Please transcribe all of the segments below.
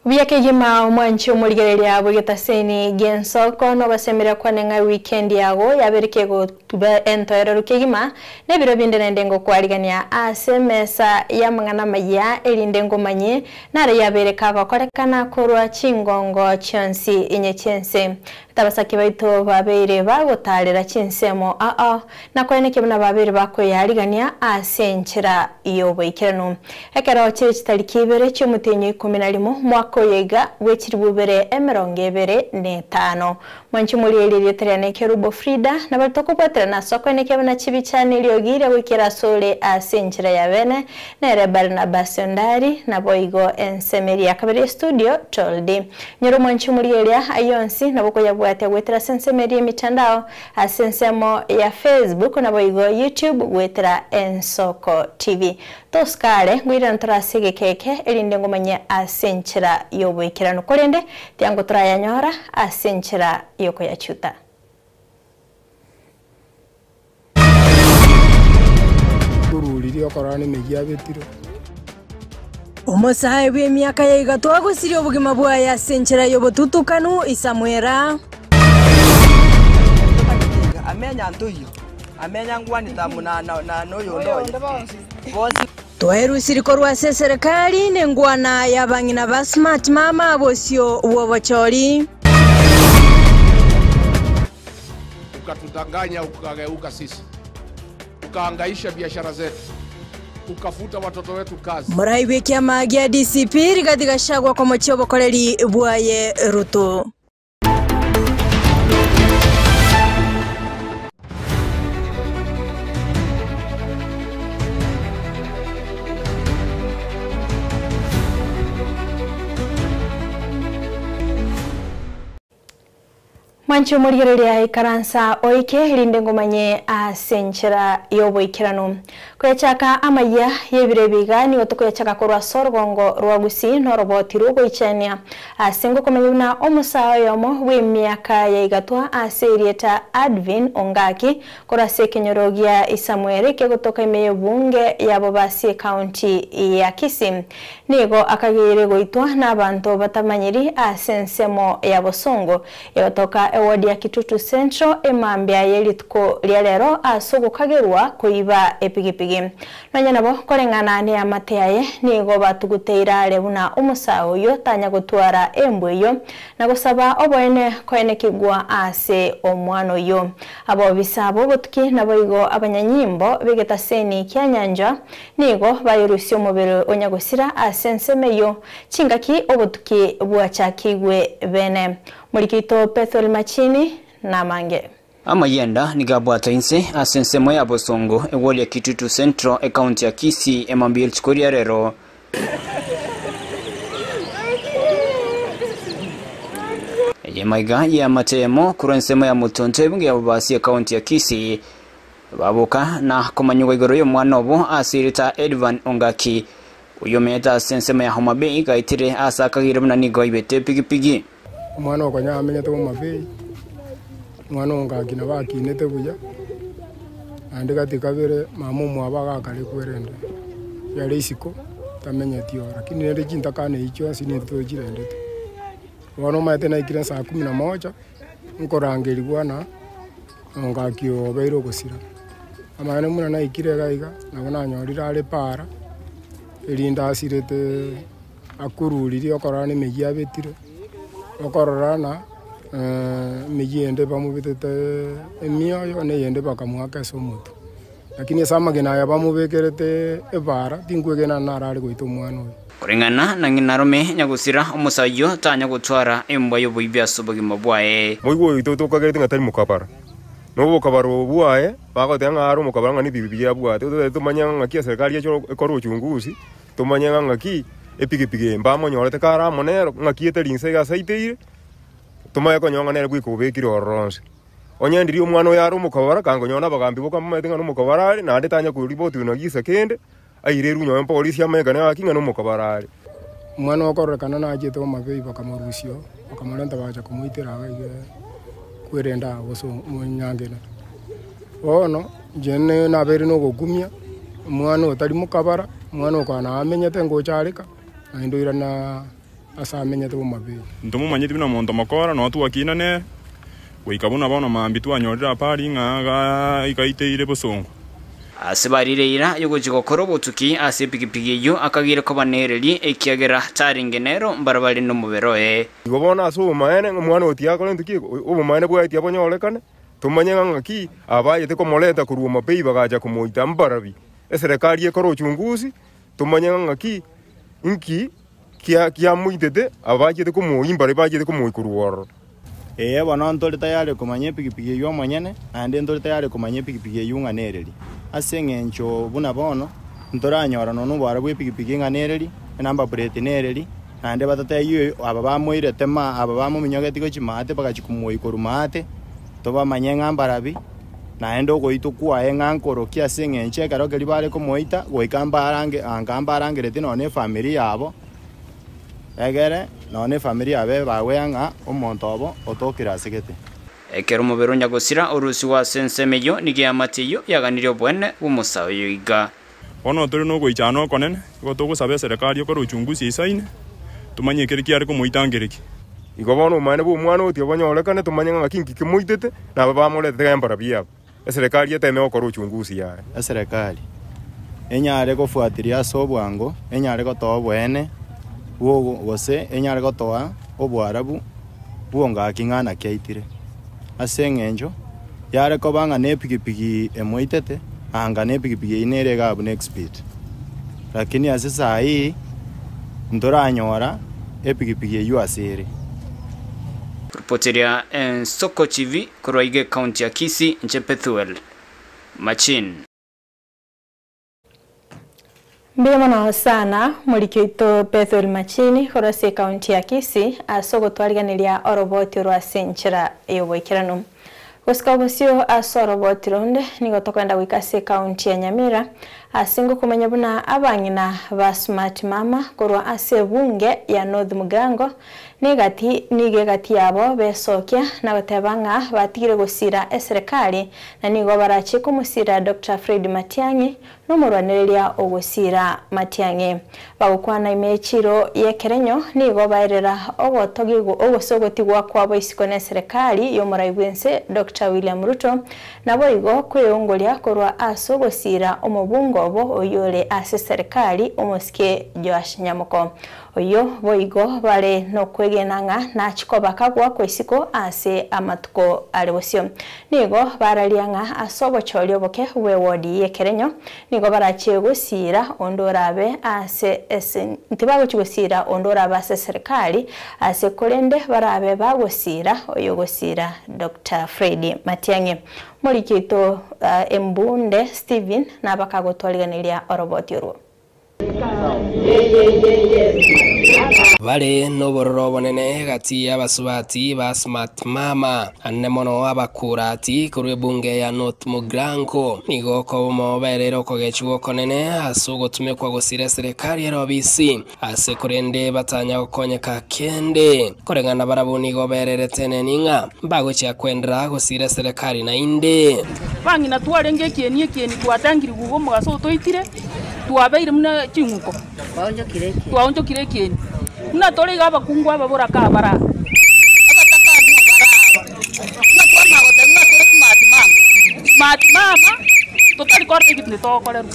Buya kegima omwanchi omorigereria bw'egetaseni gi'ensoko nogosemeria kwane ng'a weekend yago yabeire kegotuba entoereru kegima na ebiro binde naende ngokwarigania ase emesa y'amang'ana amaya erinde ngomanye nare yabeire kagokorekana korwa chingongo chionsi inye chi'ense. Tabasaki baito babeire bagotaarera chinsemo ao na koenekia buna babeire bakweyarigania ase enchera y'oboikeranu. Ekero chire chitariki ibere chi'omotienyi o ikomi na rimo, mwaka oyo iga bw'echilifu ibere emerongo ebere na etano. Mwanche morigererie erieta riane Kerubo Frida, na baria tokobwaterana ase okoenekia buna chibicha na eriogi riria goikera asore ase enchera ya bene, nere Barnabas Ondari, naboigo ensemo eria ya kabere y'estudio Toldi. Nyora omwanchi omorigereria ayio onsi nabo okoyabwatia goetera ase ensemo eria y'emitandao, ase ensemo ya Facebook naboigo YouTube goetera Ensoko TV. Tosikare ngoirana tore ase egeka eke erinde ngomanye ase enchera y'oboikeranu korende tiango torayanyora ase enchera y'okoyachuta. Oruririe okorora nemeyio abetire. Omosae bw'emiaka ya igato agosiria obogima bwaye ase enchera y'obotutukanu, Isamwera. Twaerusirie korwa ase eserekari nengwana y'abang'ina ba Smart Mama bosio bw'obochori. Ukatudanganya ukageuka sisi, ukahangaisha biashara zetu, ukafuta watoto wetu kazi. Morai bw'ekiama gia DCP Rigathi Gachagua komochia obokoreri bwaye Ruto. Mwanche omorigereria ikaransa oike, erinde ngomanye ase enchera y'oboikeranu. Koyachaka amayia y'ebiro ebi iga nigo tokoyachaka korwa ase orogongo rwa Gusii na oroboti rw'ogoichania ase ngokomanya buna omosae oyomo bw'emiaka ya igatwa ase erieta Advin Ongaki Korwa ase ekenyoro gia Isamueli kegotoka ime y'ebunge ya Bobasi ekaunti ya Kisii, nigo akageire goitwa n'abanto batamanyiri ase ensemo ya Bosongo egotoka ewodi ya Kitutu Central emambia ye rituko ria rero ase ogokagerwa koiba epigipigi. Nonya nabo koreng'ana neamate yaye nigo batuguteire are buna omosae oyio tanya gotwara embwa eyio na gosaba oboene koenekigwa ase omwana oyio. Abobisa b'obotuki naboigo abanyanyimbo b'egetaseni kia nyancha nigo bayorusia omobere o nyagosira ase ensemo eyio, chingaki obotuki bwachakigwe bene. Morikito Pethuel Machini namange. Amayenda nigo abwatwa inse ase ensemo ya bosongo egori ya Kitutu Central, ekaunti ya Kisii, emambia y'rituko ria rero. Eye maiga y'eamate eyemo korwa ensemo ya Mutonto ebunge ya Bobasi ekaunti ya Kisii baboka na komanyigwa igoro y'omwana obo ase erieta Edvan Ongaki oyio omenyete ase ensemo ya Homa Bay gaetire ase akageire buna nigo aibete epigipigi. Omwana okonya amenyete Homa Bay, omwana ongaki nabo akinete buya, naende gati kabere mama omwabo agakare kwerende, yare isiko tamenyeti oo, lakini rende chintakana echio chionsi nintwe tochirendete. Bono omanyete naikire saa kumi na moja, nkorangerigwa na ongaki oyo obeire ogosira. Amaene buna naikire iga iga, nabo nanyorire are para, erinde asirete. Akururirie okorora nemeyio abetire, okorora na emeyio ende bamobetete emioyo, na eyende bakamoaka ase omotwe. Lakini ase amagena aya bamobekerete ebaara, tinkwegena naro are goita omwana oyo. Koreng'ana na ng'ina arome nyagosira, omosacha oyio tanya gotwara embwa y'oboibi ase obogima bwaye. Moigwe oito tokagerete ng'a tari mokabara, na obokabara obo bwaye bagoteba ng'a are omokabara ng'a nebibe biria abwate, totagete tomanye ng'a ng'aki eserekari eche ekore uchunguzi. Tomanye ng'a ng'aki epigipigi eye mbamonyorete kare amo nero, ng'aki etari inse iga ase aiteire, tomanye konyora ng'a nere bweka obekire ororo onsi. Onye ndiria omwana oyo are omokabara, kangonyora nabagambi boka mbamaete ng'a nomokabara are, naende tanya koripoti na gisa kende, airerwe nonye polisi amanyekane gaki ng'a nomokabara are. Omwana okororekana nachete Homa Bay bakamorusia oo, bakamorenta bagacha komoitera iga iga kwerenda aa gose omonyangena. Bono inche nabeire nogokumia. Omwana otari mokabara, omwana okwana amenyete ngocha areka, naende oirana. Ase amenyete Homa-Bay. Ntomomanyeti buna monto mokora, nonya twakina nere, goika buna bono mambia twanyorire habari ng'a igaiteire bosongo. Ase barire eira y'ogochia gokora obotuki ase epigipigi eyio akageire koba nereri, ekiagera tarenge nero mbarabare nomobere oye. Igo bono ase obomaene ng'a omwana oyo tiakorentwe ki, obomaene bwaye tiabonyorekane, tomanye ng'a ng'aki abayete komoreta korwa Homa-Bay bagacha komoita mbarabi. Eserekari ekore uchunguzi, tomanye ng'a ng'aki inki kiamoitete, abachete komoyia mbaria bachete komoyia korwa ororo. Ee, bono ntore tayari komanya epigipigi eyio omonyene, naende ntore tayari komanya epigipigi eyio ng'a nereri. Ase engencho buna bono, ntoranyora nonya oboare bw'epigipigi ng'a nereri, enumber plate nereri, naende batatebie aba bamoirete ma aba bamominyogetie gochia maate bagachia komoyia korwa maate, tobamanye ng'a mbarabi. Naende ogoitwa kwaye ng'a nkorokia ase engencho ekero keria bare komoita, goika mbarange anga mbarangeretie nonya na efamiri yabo, egere nonya na efamiri yabo ebagwea ng'a omonto obo otokire ase gete. Ekero omobere o nyagosira orusigwe ase ensemo eyio, nigo eamate eyio yaganirie oboene bw'omosae oyo iga. Bono tore nogoichana okonene, igo togosaba eserekari ekore uchunguzi eisaine, tomanye ekere kiare komoita nkereki. Igo bono obomaene bw'omwana oyo tibonyorekane, tomanye ng'a ng'aki inki kimoitete, na aba bamoretete ng'a mbarabwo aba. Eserekari eteme gokora uchunguzi yaye. Eserekari enyare gofuatiria ase obwango, enyare gotoa oboene bw'ogo gose enyare gotoa oboarabu bw'ongaki ng'a naki aitire. Ase engencho yare koba ng'a nepigipigi emoitete, anga nepigipigi eyio nere iga buna expit. Lakini ase saa hii ntoranyora epigipigi eyio ase ere. Ripoteria Ensoko TV korwa iga ekaunti ya Kisii, inche Pethuel Machin. Mbuya mono sana moriki oito Bethuel Machini korwa ase ekaunti ya Kisii ase ogotwariganeria oroboti orwo ase enchera y'oboikeranu. Gosika obosio ase oroboti ronde nigo tokoenda goika ase ekaunti ya Nyamira ase ngokomanya buna abang'ina ba Smart Mama korwa ase ebunge ya North Mugirango Negati nigo egati yabo besokia na goteba ng'a batigire gosira eserekari na nigo barache komosira Doctor Fred Matiang'i nomorwanereria ogosira Matiang'i. Bagokwana ime y'echiro y'ekerenyo nigo baerera ogotogigwa ogose ogotigwa kwabo isiko neserekari y'omorai bwense Doctor William Ruto naboigo kweongoria korwa ase ogosira omobunge obo oyio ore ase eserekari omosike Joash Nyamoko. Oyio boigo bare nokwegena ng'a nachie koba kagwakwa isiko ase amatuko are bosio. Nigo bararia ng'a ase obochori oboke bw'ewodi y'ekerenyo nigo barachie gosiira onde orabe ase ase tibagochia gosiira onde orabe ase eserekari ase korende barabe bagosiira oyogosiira Doctor Fred Matiang'i. Moriki oito Embunde Stephen nabakagotwariganeria oroboti orwo. Bare nobororo obonene gati y'abasubati ba Smart Mama, anene mono abakurati korwa ebunge ya North Mugirango. Nigo okobomo baereire okogechigwa okonene ase ogotumekwa gosira eserekari ere obisi ase korende batanya gokonyeka kende. Koreng'ana barabwo nigo bererete eneni ng'a mbagochia kwendera gosira eserekari naende. Bang'ina twarenge ekieni ekieni twatangirigwe iga omogaso otoitire, twabeire buna ching'uko, twaonchokire ekieni. Buna tore iga abakungu aba boraka abare aa. Smart mama, totari korora egento togokorerwa.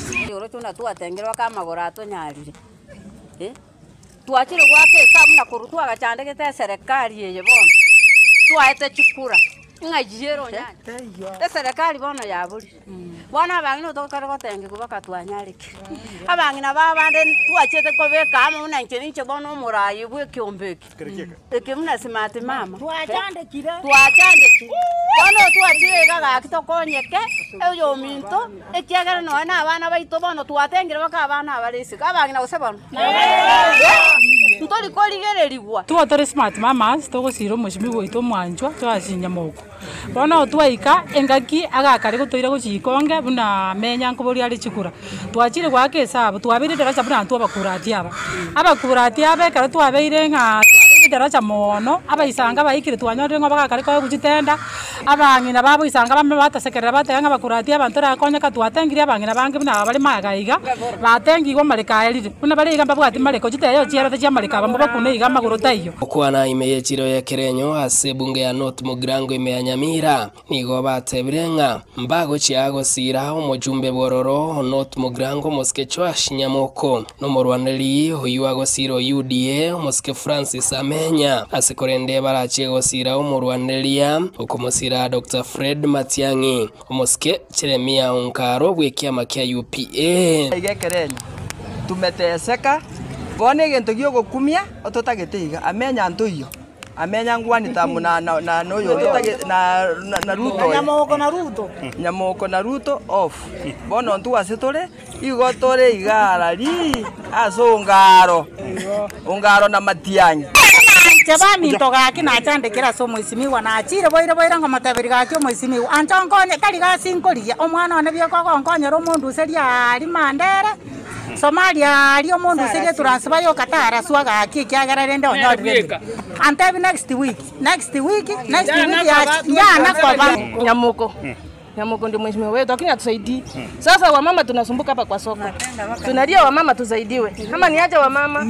Twachire goaka esabu na korwa twagachandegete eserekari eye bono, twaete chikura, ng'a eyio ere onyanya. Eserekari bono yaborire. Bono abang'ina otokare gotengigwa mpaka twanyarekire. Abang'ina ba abande twachete kobeka amo buna inche ninche bono omoraai bwa ekeombe eke, eke buna smart mama, twachandekire, bono twachire iga gaki tokonyeke, oyominto. Ekiagera nonya nabana baito bono twatengire baka abana abare isiko, abang'ina gose bono ntori korigererigwa. Twa tore smart mamas togosira omochimi oito omwanchwa twasinya moko. Bono twaika engaki agakare gotoira gochia ikonge buna menya nkoboria are chikura. Twachire goaka esabu twabeire darasa buna intwe abakurati aba. Abakurati aba ekero twabeire ng'a twabeire. Edaraja mono, abaisanga baikire twanyorire ng'a bagakare koegwa chitenda, abang'ina baboisanga bame batasekerera bateba ng'a bakurati abanto orakonyeka twatengire abang'ina bange buna aba bare maega iga, batengigwe amareko aerire, buna bare iga mbabwati mareko, chiteyo chiarete chia amareko aba mbabakune iga amagoro taiyo. Okwana ime y'echiro y'ekerenyo ase ebunge ya North Mugirango ime ya Nyamira Nigo batebire ng'a mbagochia gosiira omochumbe bw'ororo o North Mugirango omosike Joash Nyamoko, na omorwaneri oyio agosiira o UDA omosike Francis Amenya, ase korende barachie gosiira omorwaneria okomosiira Doctor Fred Matiang'i, omosike Jeremiah Onkaro bw'ekiama kia UPA. Iga ekerenyo tumeteseka, bono egento gi'ogokumia ototagete iga, amenya ntoiyo. Amenya ngwani tamu na na na na oyo ototagete na na na Ruto oye. Nyamoko na Ruto. Nyamoko na Ruto off. Bono intwe ase tore, igo tore iga arari ase ongaro, ongaro na matiang'i. Inche baminto gaki nachandekire ase omoisimigwa, nachire boire boire ngomoteberia gaki omoisimigwa, ancha onkonye, tari gasi nkorigia, omwana one bioka ogonkonyera omonduserie aaria Mandera, Somalia aaria omonduserie etransfer yoka taraswa gaki ekiagera rende onyorire emeremo. Antebi next week, next week, next week yachi yana koba. Nyamoko. Nyamoko ndio mheshimiwa wetu, lakini hatusaidii. Sasa wamama tunasumbuka hapa kwa soko, tunalia wamama tusaidiwe, ama ni aje wamama?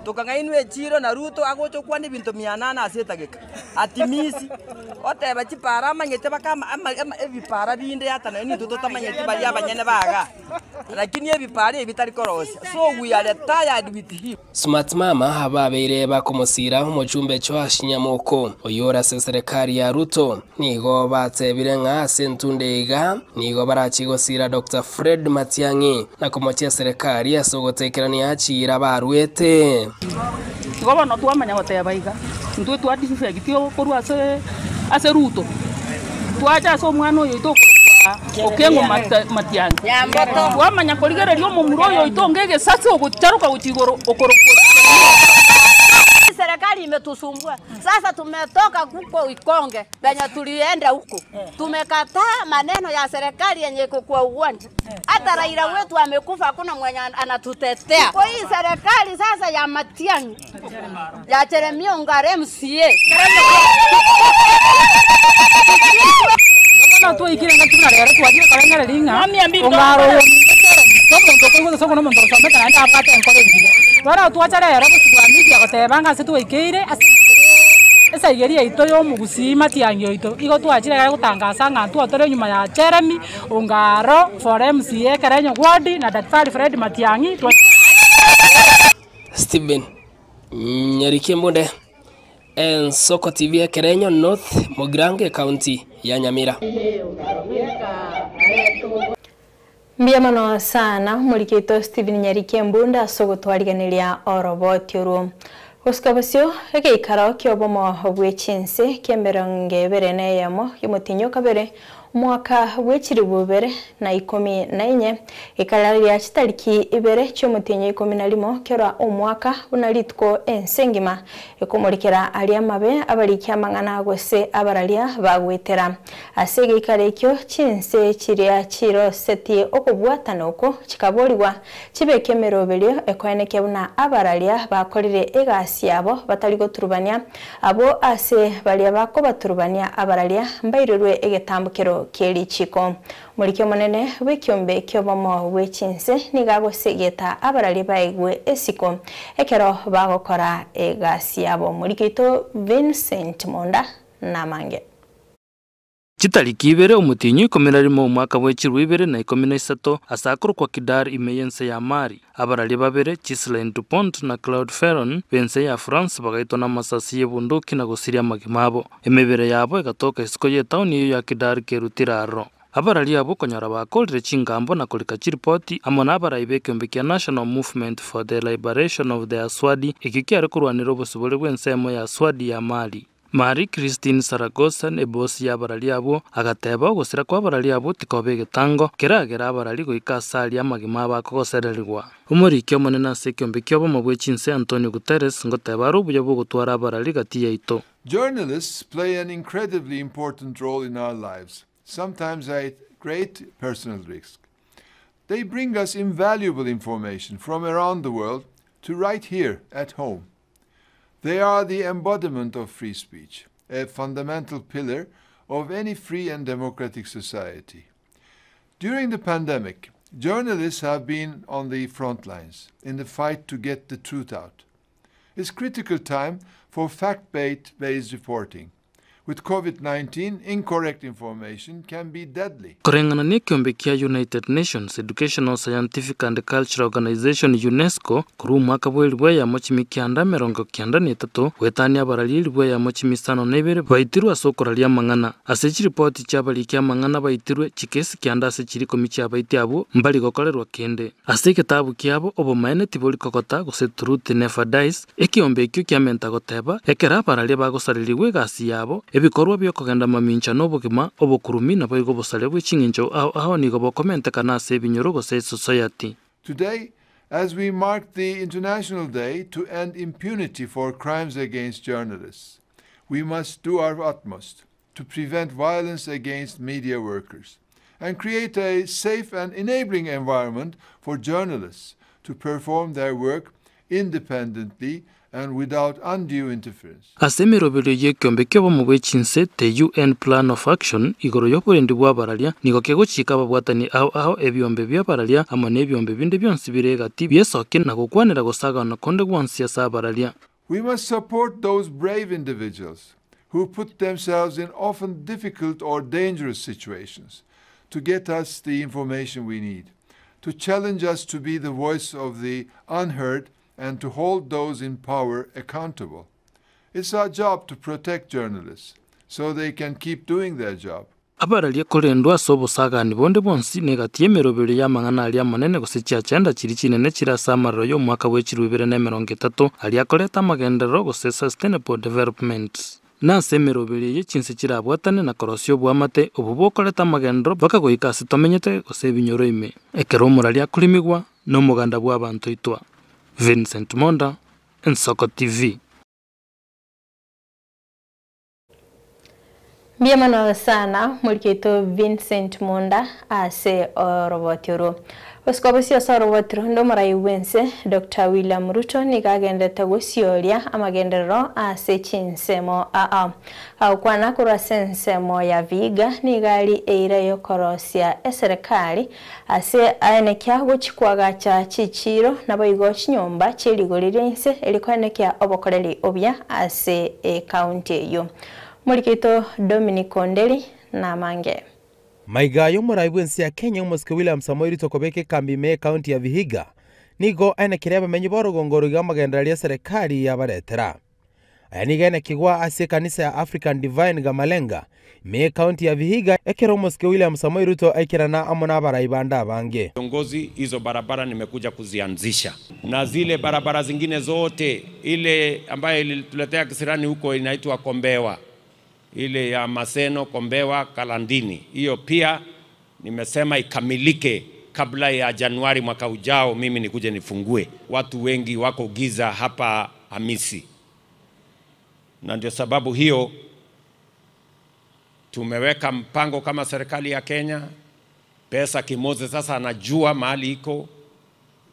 Tokang'ainwa echiiro na Ruto agocha okwana ebinto mia nane ase etageka, atimisi, oteba chipara amanyete baka ama ama ama ebipara binde ata nonya nintwe totamanyeti baria abanyene baga. Lakini ebipara ebi tari korosia, so we are tired with him. Smart Mama ababeire bakomosiira omochumbe Joash Nyamoko, oyio ore ase eserekari ya Ruto, nigo batebire ng'a ase entunda iga nigo barachie gosiira Doctor Fred Matiang'i na komochia eserekari ase ogotekerania chiira barwete. Igo bono twamanya goteba iga, intwe twa defect korwa ase ase Ruto, twacha ase omwana oyo oito okorokwa Okengo Matiang'i, twamanya korigereria omomura oyo oito onge egesasi ogocharoka gochia igoro okorokwa Serikali imetusumbua sasa, tumetoka huko Ikonge penye tulienda huko, tumekataa maneno ya serikali yenye iko kwa uwanja. Hata Raila wetu amekufa, hakuna mwenye anatutetea. Kwa hii serikali sasa ya Matiang'i ya Jeremia Ongare MCA Bono twaikire engaki buna rero twachire korengereria ng'a ongaro oyo ominto Jeremy nomonto okoigwa gose nomonto osomete naende abwate enkoro engiya. Bono twacha rero bosio bwa media goteba ng'a ase twaikeire ase eng'encho ye esaigeria yaito ya omogusii matiang'i oito. Igo twachire iga gotangasa ng'a intwe tore nyuma ya Jeremy Ongaro for MCA Ekerenyo ward na Daktari Fred Matiang'i. Stephen Nyariki Embunde, Ensoko TV Ekerenyo North Mugirango Ekaunti ya Nyamira. Mbuya mono sana omoriki oito Stephen Nyariki Embunda ase ogotwarigeneria oroboti orwo. Gosuka bosio egeikaro ki'obomo bwe chinse ki'emerongo ebere na eyemo y'omotienyi o kabere Omwaka bwe chilifu ibere na ikomi na inye, gekararia chitariki ibere chi'omotienyi o ikomi na rimo kera omwaka, buna rituko ense engima ekomorikera aria amabe abariki amang'ana gose abararia bagwetera. Ase egeikaro ekio chinse chiria chirosetie okobwatana okwo chikaborigwa chibeke emeroberio ekoenekia buna abararia bakorire egasi yabo batari goturubania Abwo ase baria bakobaturubania abararia mbairerwe egetambokero kie richiiko. Omoriki omonene bw'ekiombe ki'obomo bwe chinse nigo agosegeta abararia baigwe esiko ekero bagokora egasi yabo. Omoriki oito Vincent Monda namange. Chitariki ibere omotienyi o ikomi na rimo omwaka bwe chilifu ibere na ikomi na isato, ase akorokwa Kidar ime y'ense ya Mali, abararia babere, Ghislaine Dupont na Claude Ferron, b'ense ya France bagaitwa namasasi y'ebunduki na gosiria amagima abo. Emebere yabo egatoka isiko y'etaoni eyio ya Kidar kerutire aroro. Abararia abwo konyora bakorire chingambo na korika chiripoti amo nabarai b'ekeombe kia National Movement for the Liberation of the Aswadi, ekio kiare korwanera obosibore bw'ensemo ya Aswadi ya Mali. Marie Christine Saragossa, ebosi y'abarari abwo, agateba ogosira kw'abarari abwo tikoba egetango, keragere abarari goika ase aria amagima abo akogosererigwa. Omoriki omonene ase ekeombe ki'obomo bwe chinse Antonio Guterres ngoteba are obuya bw'ogotwara abarari gati yaito. Journalists play an incredibly important role in our lives, sometimes at great personal risk. They bring us invaluable information from around the world to right here at home. They are the embodiment of free speech, a fundamental pillar of any free and democratic society. During the pandemic, journalists have been on the front lines in the fight to get the truth out. It's critical time for fact-based reporting. With COVID-19, incorrect information can be deadly. Koreng'ana na ekiombe kia United Nations Educational, Scientific and Cultural Organization, UNESCO, korwa omwaka bwa elibu eyemo chimi kianda emerongo kianda na etato goetania abarari elibu eyemo chimi isano na ibere baitirwe ase okoraria amang'ana. Ase chiripoti chi'abariki amang'ana baitirwe chikesi kianda ase chiri ikomi chiabaiti abwo mbari gokorerwa kende. Ase egetabu kiabo obomaene tibori kogota gose Truth Never Dies, ekiombe ekio kiamenta goteba, Ekero abararia bagosarerigwa egasi yabo, ebikorwa bi'okogenda mamincha na obogima, obokurumi, naboigo obosaria bwe ching'encho ao ao nigo bokomentekana ase ebinyoro gose esosayati. Today, as we mark the International Day to End Impunity for Crimes Against Journalists, we must do our utmost to prevent violence against media workers and create a safe and enabling environment for journalists to perform their work independently and without undue interference. Ase emeroberio y'ekeombe ki'obomo bwe chinse, the UN Plan of Action, igoro y'oborendi bw'abararia, nigo kegochika ababwatani ao ao ebiombe bi'abararia amo nebiombe binde bionsi bire egati biesokie na gokwanera gosagana konde gwonsi ase abararia. We must support those brave individuals who put themselves in often difficult or dangerous situations to get us the information we need, to challenge us to be the voice of the unheard and to hold those in power accountable. It's our job to protect journalists so they can keep doing their job. Abararie korendwa ase obosagani bonde bwonsi negati y'emeroberio y'amang'ana aria amanene gose chiagenda chiria chinene chire ase amarero y'omwaka bwe chilifu ibere na emerongo etato, aria akoreta amagenderero gose Sustainable Development. Na ase emeroberio eye chinse chirabwatane na korosia oboamate obo bokoreta amagenderero mpaka goika ase tomenyete gose ebinyoro ime. Ekero omoraria akorimigwa nomoganda bw'abanto oitwa. Vincent Monda, Ensoko TV. Mbuya mono sana moriki oito Vincent Munda ase oroboti orwo. Gosika bosio ase oroboti ronde omorai bwense Doctor William Ruto nigo agenderete gosioria amagenderero ase chinsemo aa. Agokwana korwa ase ensemo ya Vihiga nigo ari eira yokorosia eserekari ase aenekia gochia koagacha chichiiro naboigo chinyomba chierigori ria inse erio koenekia obokoreri obuya ase ecounty eyio. Morikeito Dominic Onderi namange. Maiga aya omorai bw'ense ya Kenya omosike William Samoei Ruto kobeka ekambi ime y'ecounty ya Vihiga nigo aenekeire abamenyi b'orogongo oro iga amagenderero y'eserekari yabaretera. Aya nigo aenekigwa ase ekanisa ya African Divine Gamalenga ime y'ecounty ya Vihiga ekero omosike William Samoei Ruto aikerana amo nabarai bande abange. Viongozi, hizo barabara nimekuja kuzianzisha na zile barabara zingine zote, ile ambayo ilituletea kisirani huko inaitwa Kombewa, ile ya Maseno, Kombewa, Kalandini, hiyo pia nimesema ikamilike kabla ya Januari mwaka ujao, mimi nikuje nifungue. Watu wengi wako giza hapa Hamisi, na ndio sababu hiyo tumeweka mpango kama serikali ya Kenya. Pesa Kimoze sasa anajua mahali iko.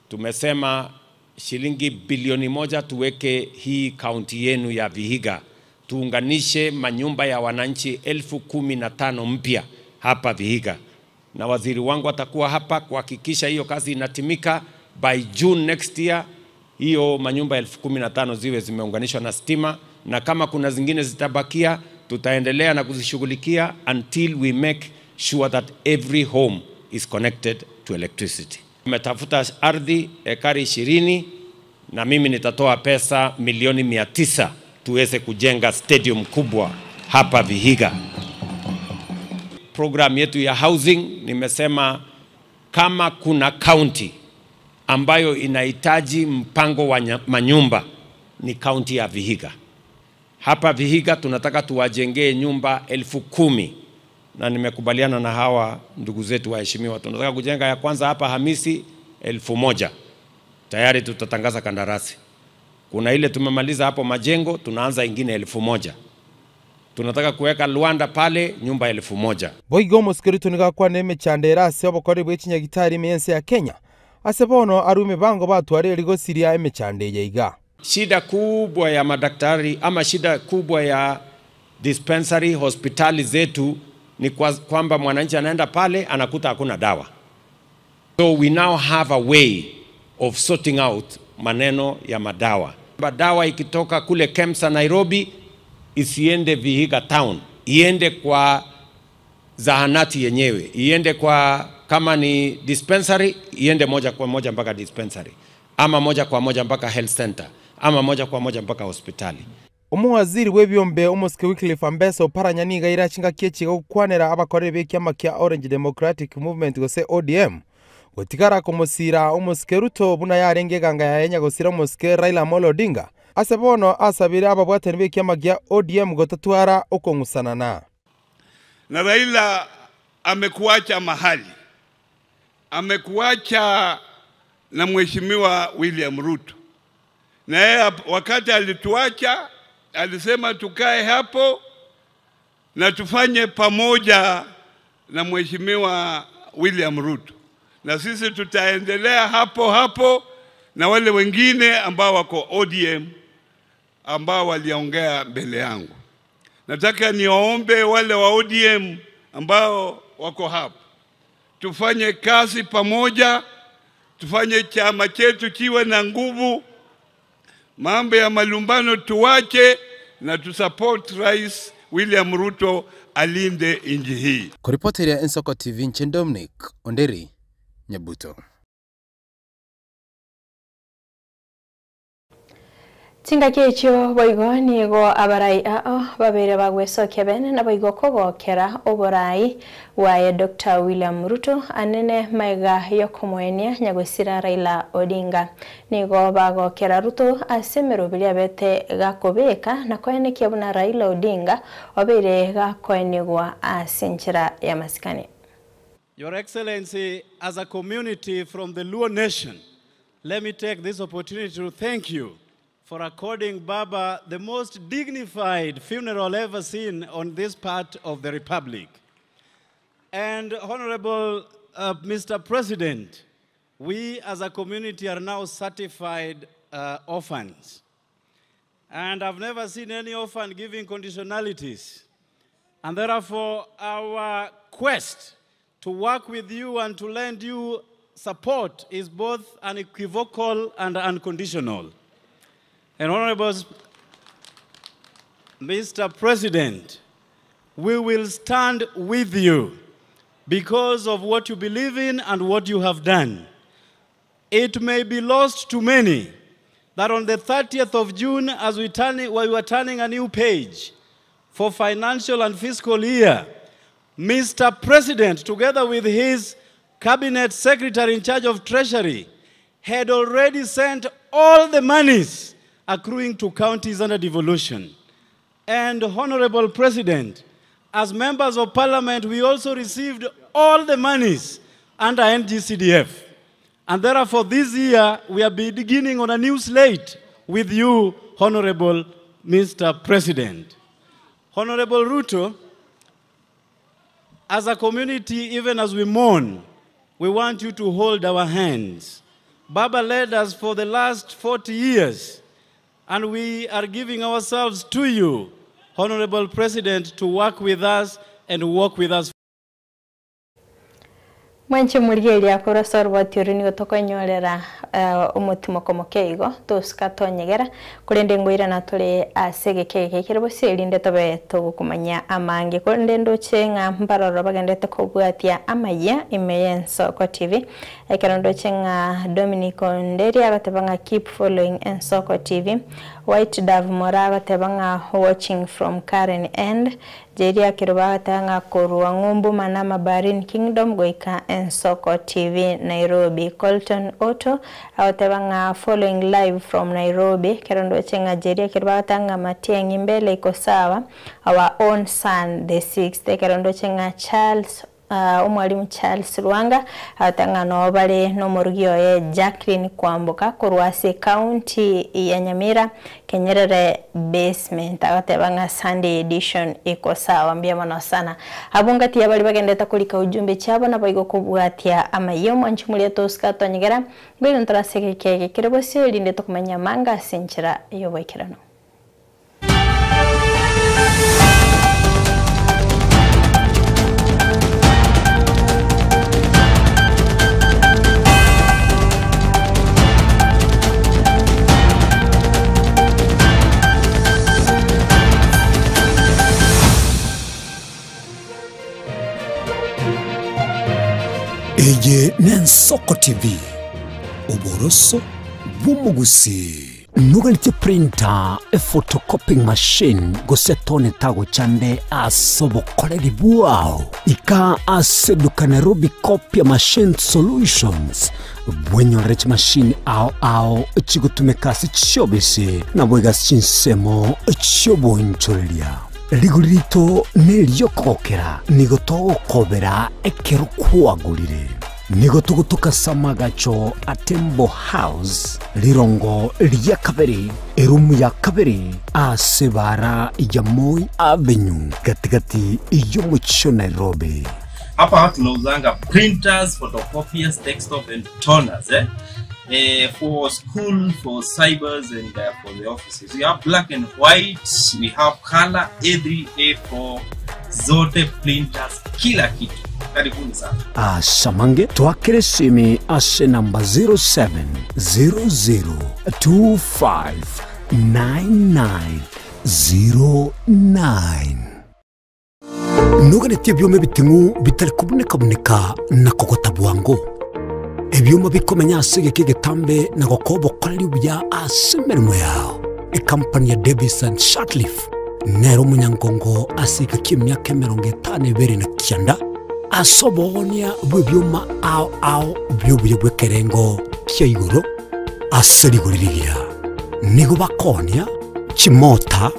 Tumesema shilingi bilioni moja tuweke hii kaunti yenu ya Vihiga, tuunganishe manyumba ya wananchi 15,000 mpya hapa Vihiga, na waziri wangu atakuwa hapa kuhakikisha hiyo kazi inatimika by June next year. Hiyo manyumba 15,000 ziwe zimeunganishwa na stima, na kama kuna zingine zitabakia tutaendelea na kuzishughulikia until we make sure that every home is connected to electricity. Tumetafuta ardhi ekari 20 na mimi nitatoa pesa milioni 900 tuweze kujenga stadium kubwa hapa Vihiga. Program yetu ya housing nimesema kama kuna county ambayo inahitaji mpango wa manyumba ni county ya Vihiga. Hapa Vihiga tunataka tuwajengee nyumba 10,000 na nimekubaliana na hawa ndugu zetu waheshimiwa. Tunataka kujenga ya kwanza hapa Hamisi 1,000. Tayari tutatangaza kandarasi. Kuna ile tumemaliza hapo majengo, tunaanza ingine 1,000. Tunataka kuweka Luanda pale nyumba 1,000. Boigo omosike Ruto nigo akwana emechando ere ase obokori bwe chinyagitari ime y'ense ya Kenya ase bono arwe emibango batware eri gosiria emechando eye iga. Shida kubwa ya madaktari ama shida kubwa ya dispensary hospitali zetu ni kwamba mwananchi anaenda pale anakuta hakuna dawa. So we now have a way of sorting out maneno ya madawa. Dawa ikitoka kule KEMSA Nairobi isiende Vihiga town, iende kwa zahanati yenyewe, iende kwa kama ni dispensary, iende moja kwa moja mpaka dispensary, ama moja kwa moja mpaka health center, ama moja kwa moja mpaka hospitali. Omuwaziri bwa ebiombe omosike Wycliffe Ambesa Oparanya niga aire chingaki echi gokwanera abakoreri ba ekiama kia Orange Democratic Movement gose ODM gotigara komosira omosike Ruto buna yarenge eganga yaye nyagosira omosike Raila Amolo Odinga ase bono asabire ababwatani ba ekiama gia ODM gotatwara okong'usanana. Na Raila amekuacha mahali, amekuacha na Mheshimiwa William Ruto, na yeye wakati alituacha alisema tukae hapo na tufanye pamoja na Mheshimiwa William Ruto, na sisi tutaendelea hapo hapo na wale wengine ambao wako ODM ambao waliongea mbele yangu. Nataka niwaombe wale wa ODM ambao wako hapa, tufanye kazi pamoja, tufanye chama chetu kiwe na nguvu. Mambo ya malumbano tuwache na tusupport Rais William Ruto alinde nchi hii. Kuripoteria Ensoko TV nche Dominic Onderi Nyabuto. Chingaki echio boigo nigo abarai ao babere bagwesokia bene na boigo kogokera oborai waye Dr. William Ruto anene maiga yokomoenia nyagosira Raila Odinga nigo bagokera Ruto ase emeroberi bete gakobeka na koenekia buna Raila Odinga obeire gakoenigwa ase enchera ya masikani. Your Excellency, as a community from the Luo Nation, let me take this opportunity to thank you for according Baba the most dignified funeral ever seen on this part of the Republic. And Honorable Mr. President, we as a community are now certified orphans. And I've never seen any orphan giving conditionalities. And therefore, our quest to work with you and to lend you support is both unequivocal and unconditional. And Honorable Mr. President, we will stand with you because of what you believe in and what you have done. It may be lost to many that on the 30th of June, as we, turn, we were turning a new page for financial and fiscal year, Mr. President, together with his cabinet secretary in charge of Treasury, had already sent all the monies accruing to counties under devolution. And Honorable President, as members of parliament, we also received all the monies under NGCDF. And therefore, this year, we are beginning on a new slate with you, Honorable Mr. President. Honorable Ruto, as a community, even as we mourn, we want you to hold our hands. Baba led us for the last 40 years, and we are giving ourselves to you, Honorable President, to work with us and work with us. Mwanche murigeria kurasa rwatiori nigo tokonyorera omotimo komokeigo tosika tonyegera kurende ngoirana tore ase geke kere bose erinde tobe togokumanya amange kurende ndoche ng'a mbaroro bagendete kobwatia amaya ime y'Ensoko TV ekero ndoche ng'a Dominic Onderi agateba ng'a keep following Ensoko TV, White Dove Mora agateba ng'a watching from Karen End, Jeria Kiruba agateba ng'a korwa ng'umbu Manama Bahrain Kingdom goika Ensoko TV Nairobi, Colton Otto agateba ng'a following live from Nairobi, kero ndoche ng'a Jeria Kiruba agateba ng'a Matiang'i mbele iko sawa, our own son the sixth, ekero ndoche ng'a Charles Omwalimu Charles Lwanga agoteba ng'a noo bare nomorugi oye Jacqueline Kwamboka korwa ase ecounty ya Nyamira Kenyerere Basement agoteba ng'a Sunday edition iko sawa mbuya mono sana. Abwo ngati ya baria bagenderete korika ujumbe chiabo naboigo kobwatia amayia omwanchi moria tosika tonyegera ngoira ntorase egeka eke kere bosio erinde tokomanya amanga ase enchera y'oboikeranu. Eye n'Ensoko TV, oboroso bw'omogusii. Noganetie printer, ephotocopying machine, gose tone tagochande ase obokoreri bwao? Ika ase eduka Nairobi Copia Machine Solutions bwenyorere chimashini ao ao chigotumeka ase chiobisi naboigo ase chinsemo chi'oboonchoreria. Rigori rito neri'okogokera, nigo togokobera ekero kwagorire. Nigo togotoka ase amagacho a Tembo House, rirongo ria kabere, erumu ya kabere, ase ebaara ya Moi Avenue, gati-gati y'omochie o Nairobi. Hapa tunauzanga printers, photocopiers, desktop and toners eh? Eh, for school, for cybers and for the offices. We have black and white, we have color A3, A4, zote printers, kila kitu. Karibuni sana. Ase amange twakere esimi ase enamba 0700259909. Noganetie ebioma ebiting'u bitari kobuneka-buneka na kogota bwango, ebioma bikomenya ase egeka egetambe na gokoa obokoreri obuya ase emeremo yao. Ekampani ya Davis and Sutcliffe nere omonyangongo ase egeka ki'emiaka 59 ase oboonia bw'ebioma ao ao bi'obuya bw'ekerengo kia igoro ase rigori rigiya. Nigo bakoonia chimota,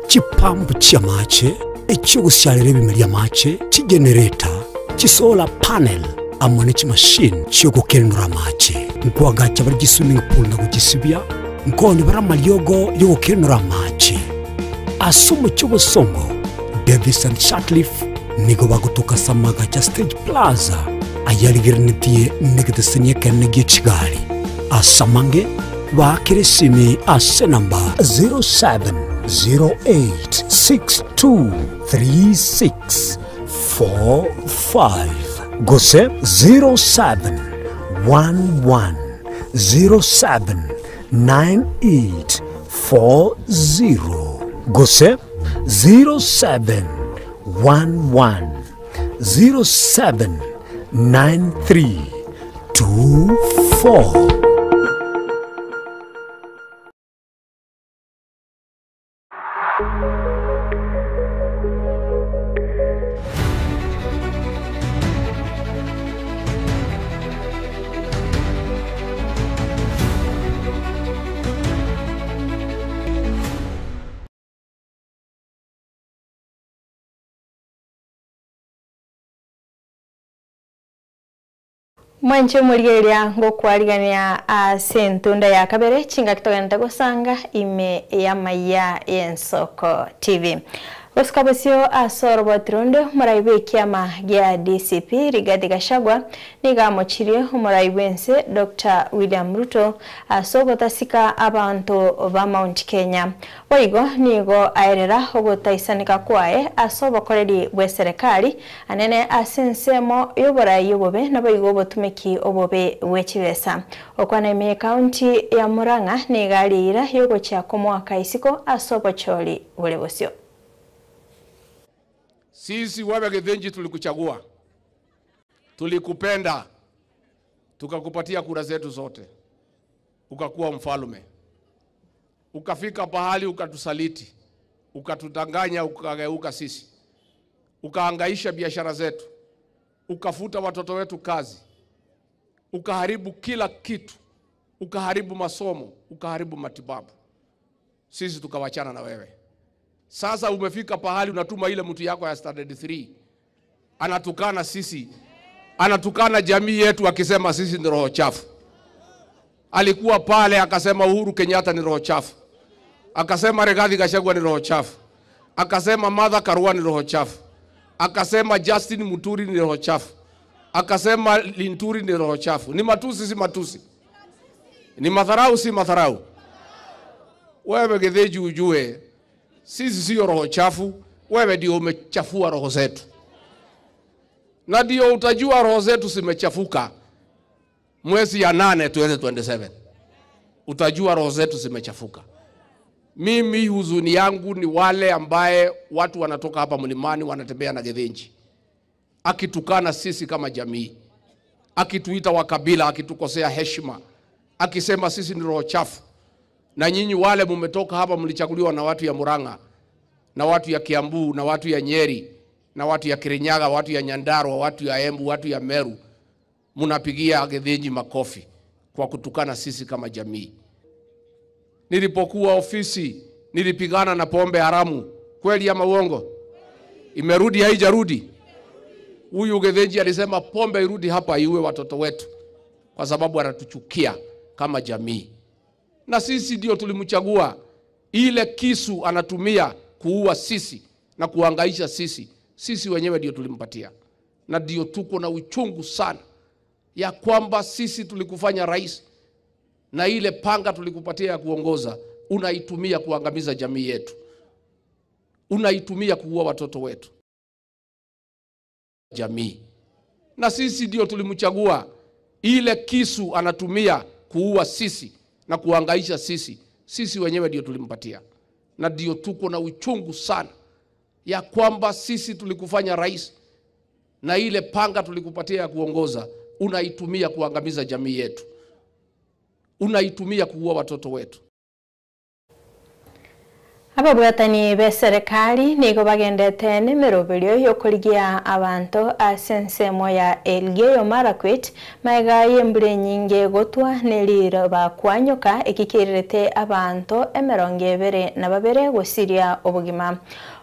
chipampu chi'amache, echi'ogosiarera ebimeri amache, chigenereta, chisolar panel, amo ne chimashini chi'ogokenura amache. Nkoagacha bare chiswimming pool na gochisibia, nkooni bare amariogo y'ogokenura amache. Ase omochie obosongo, Davis and Sutcliffe nigo bagotoka ase amagacho a Stage Plaza ayarigerenetie negeteseni ekenene gie chigari. Ase amange, Baakere esimi ase enamba 0708623645 gose 0711079840 gose 0711079324. Mwanche omorigereria ngokwarigania ase entunda ya kabere chingaki togenderete gosanga ime y'amaiya y'Ensoko TV. Gosuka bosio ase oroboti ronde omorai bw'ekiama gia DCP Rigathi Gachagua nigo amochirie omorai bw'ense Doctor William Ruto ase ogotasika abanto ba Mount Kenya. Boigo nigo aerera ogotaisaneka kwaye ase obokoreri bw'eserekari anene ase ensemo y'oborai obobe naboigo obotumeki obobe bwe chibesa. Okwana ime y'ecounty ya Murang'a nigo aria eira y'ogochia komoaka isiko ase obochori bore bosio. Sisi wewe Githinji tulikuchagua, tulikupenda, tukakupatia kura zetu zote, ukakuwa mfalme, ukafika pahali ukatusaliti, ukatudanganya, ukageuka sisi, ukahangaisha biashara zetu, ukafuta watoto wetu kazi, ukaharibu kila kitu, ukaharibu masomo, ukaharibu matibabu. Sisi tukawachana na wewe. Sasa umefika pahali unatuma ile mtu yako ya standard 3 Anatukana sisi, anatukana jamii yetu akisema sisi ni roho chafu. Alikuwa pale akasema Uhuru Kenyatta ni roho chafu, akasema Rigathi Gachagua ni roho chafu, akasema Martha Karua ni roho chafu, akasema Justin Muturi ni roho chafu, akasema Linturi ni roho chafu. Ni matusi, si matusi? Ni madharau, si madharau? Wewe Githinji, ujue sisi sio roho chafu, wewe ndio umechafua roho zetu, na ndio utajua roho zetu zimechafuka mwezi ya 8 2027 utajua roho zetu zimechafuka. Mimi huzuni yangu ni wale ambaye watu wanatoka hapa mlimani wanatembea na Githinji, akitukana sisi kama jamii, akituita wakabila, akitukosea heshima, akisema sisi ni roho chafu. Na nyinyi wale mumetoka hapa mlichaguliwa na watu ya Murang'a na watu ya Kiambu na watu ya Nyeri na watu ya Kirinyaga, watu ya Nyandarua, watu ya Embu, watu ya Meru, mnapigia Githinji makofi kwa kutukana sisi kama jamii. Nilipokuwa ofisi nilipigana na pombe haramu, kweli ama uongo? Imerudi haijarudi? Huyu Githinji alisema pombe irudi hapa iue watoto wetu, kwa sababu anatuchukia kama jamii, na sisi ndio tulimchagua. Ile kisu anatumia kuua sisi na kuhangaisha sisi, sisi wenyewe ndio tulimpatia, na ndio tuko na uchungu sana ya kwamba sisi tulikufanya rais na ile panga tulikupatia ya kuongoza unaitumia kuangamiza jamii yetu, unaitumia kuua watoto wetu jamii, na sisi ndio tulimchagua. Ile kisu anatumia kuua sisi na kuhangaisha sisi, sisi wenyewe ndio tulimpatia, na ndio tuko na uchungu sana ya kwamba sisi tulikufanya rais na ile panga tulikupatia ya kuongoza unaitumia kuangamiza jamii yetu, unaitumia kuua watoto wetu. Ababwatani be serikali nigo bagendete n'emeroberio yokorigia abanto ase ensemo ya Elgeyo Marakwet maega y'embura enyinge gotwa neriro bakwanyoka ekikirete abanto 22 gosiria obogima.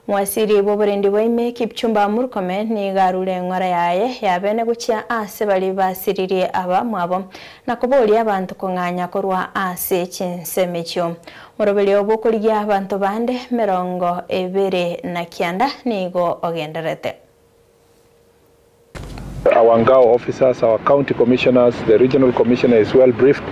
Mwasiri bw'oborendi bwaime Kipchumba Murkomen nigarure eng'ora yaye yabene gochia ase bari basiririe aba mwabo na koboria abantu kong'anya korwa ase chinsemo moroberio bw'okorigia abantu bande 29 nigo ogenderete. Our Ngao officers, our county commissioners, the regional commissioner is well briefed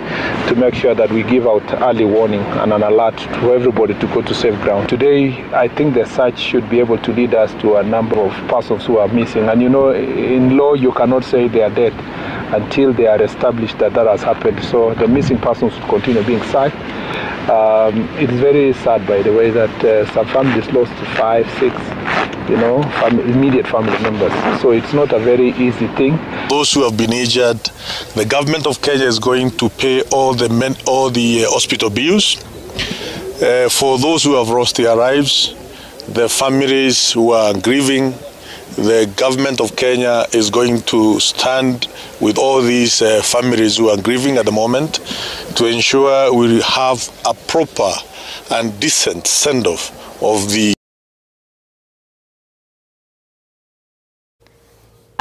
to make sure that we give out early warning and an alert to everybody to go to safe ground. Today, I think the search should be able to lead us to a number of persons who are missing. And you know, in law, you cannot say they are dead until they are established that that has happened. So the missing persons will continue being searched. It's very sad, by the way, that some families lost 5, 6, you know, immediate family members. So it's not a very easy thing. Those who have been injured, the government of Kenya is going to pay all the hospital bills. For those who have lost their lives, the families who are grieving, the government of Kenya is going to stand with all these families who are grieving at the moment to ensure we have a proper and decent send-off of the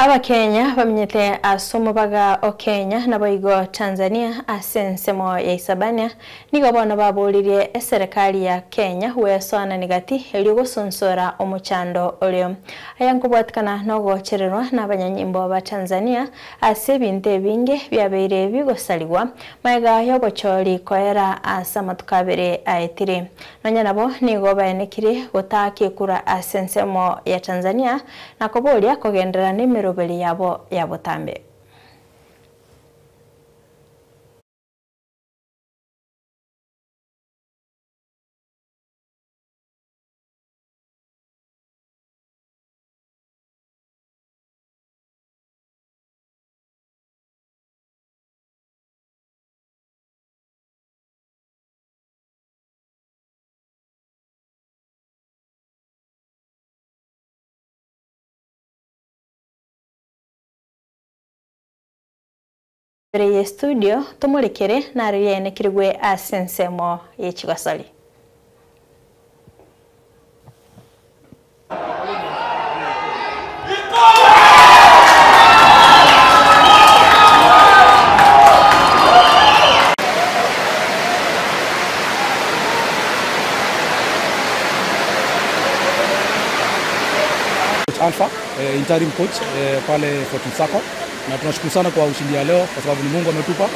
Abakenya bamenyete asomo baga o Kenya na boigo Tanzania ase ensemo ya Isabania nigo bono baburirie eserikali ya Kenya wesona nigati eri gosonsora omuchando orio aya nkobwatikana nogochererwa n'abanyanyimbo ba Tanzania ase ebinto ebinge byabeire bigosaligwa maega yobochori koera ase amatuko abere aetire nonya nabo nigo baenekire gotakekura ase ensemo ya Tanzania na koboria kogendera n'emiroberi yabo ya botambe. Mbere ya studio tumurekere narĩrĩa enekirwe ase ensemo y'ekigosori. Alpha, interim coach pale Fortune Sacco, na tunashukuru sana kwa ushindi ya leo kwa sababu ni Mungu ametupa.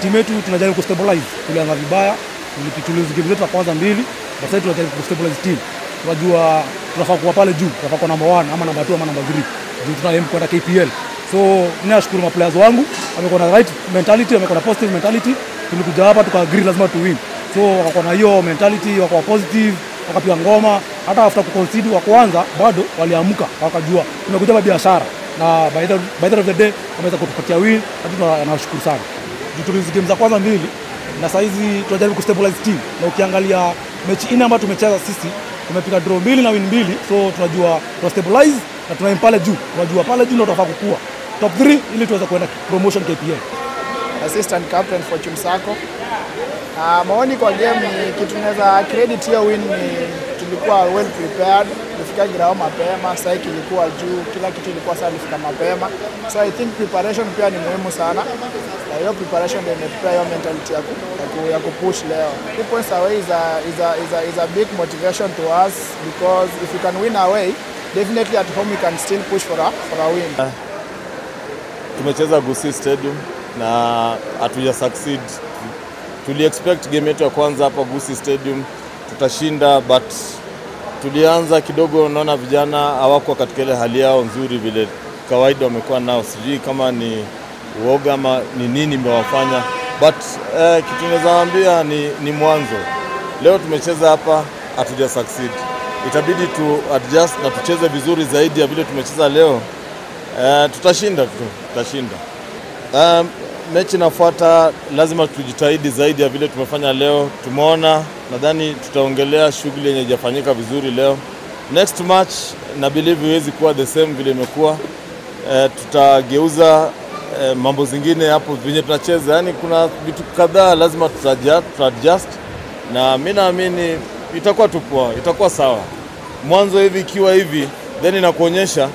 Timu yetu tunajaribu kustabilize, tulianza vibaya, tulizi game zetu za kwanza mbili, na sasa tunajaribu kustabilize team. Tunajua tunafaa kuwa pale juu, tunafaa kuwa number 1 ama number 2 ama number 3. Juu tuna aim kwenda KPL. So mimi nashukuru ma players wangu, wamekuwa na right mentality, wamekuwa na positive mentality. Tulikuja hapa tuka agree lazima tu win. So wakakuwa na hiyo mentality, wakakuwa positive, wakapiga ngoma. Hata after kuconcede wa kwanza bado waliamka, wakajua tumekuja hapa biashara, na by the end of the day wameweza kutupatia win, na tunashukuru sana. Juu tulizi game za kwanza mbili na saa hizi tunajaribu kustabilize team, na ukiangalia mechi nne ambayo tumecheza sisi tumepiga draw 2 na win 2, so tunajua tuna stabilize na tuna pale juu, tunajua pale juu ndio tunafaa kukua top 3 ili tuweze kuenda promotion KPL. Assistant captain Fortune Sacco. Maoni kwa game ni kitu naweza credit hiyo win ni tulikuwa well prepared, tulifika ground mapema, psyche ilikuwa juu, kila kitu ilikuwa sawa, tulifika mapema. So I think preparation pia ni muhimu sana. Na hiyo preparation ndio imetupea hiyo mentality ya kupush leo. 3 points away is a big motivation to us because if you can win away, definitely at home you can still push for a win. Tumecheza Gusii Stadium na hatuja succeed. Tuli expect game yetu ya kwanza hapa Gusii Stadium tutashinda, but tulianza kidogo, naona vijana hawakuwa katika ile hali yao nzuri vile kawaida wamekuwa nao. Sijui kama ni uoga ama ni nini imewafanya, but kitu naweza waambia ni mwanzo. Leo tumecheza hapa hatuja succeed, itabidi tu adjust na tucheze vizuri zaidi ya vile tumecheza leo. Tutashinda tu, tutashinda. Mechi inafuata lazima tujitahidi zaidi ya vile tumefanya leo. Tumeona, nadhani tutaongelea shughuli yenye haijafanyika vizuri leo. Next match na believe iwezi kuwa the same vile imekuwa. Tutageuza mambo zingine hapo venye tunacheza. Yaani kuna vitu kadhaa lazima tuta-adjust, na mimi naamini itakuwa tu poa, itakuwa sawa. Mwanzo hivi ikiwa hivi then inakuonyesha.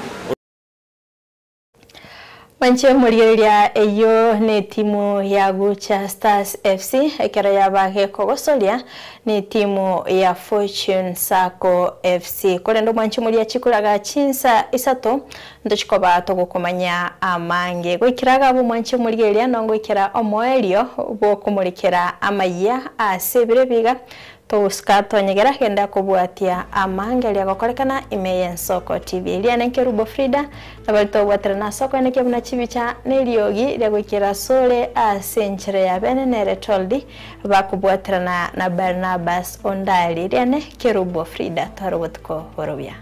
Manche murigereria eyo ni timu ya Gucha Stars FC ekero yabage kogosoria ni timu ya Fortune Sacco FC korendo manche muria chikuraga chinsa isato ndochikoba togokomanya amange goikiraga bo manche murigereria nongo ikira omoerio bokumurikira amaya ase biga Tosika nyegera genda kubwatia amange lya gokorekana ime ya Nsoko TV lia nenke Frida na balito bwatira na soko eneke buna chibicha neliogi lya gwikira sole ase nchere ya bene nere toldi bakubwatira na Barnabas Ondali lia ne Kerubo Frida tarobotko borobia.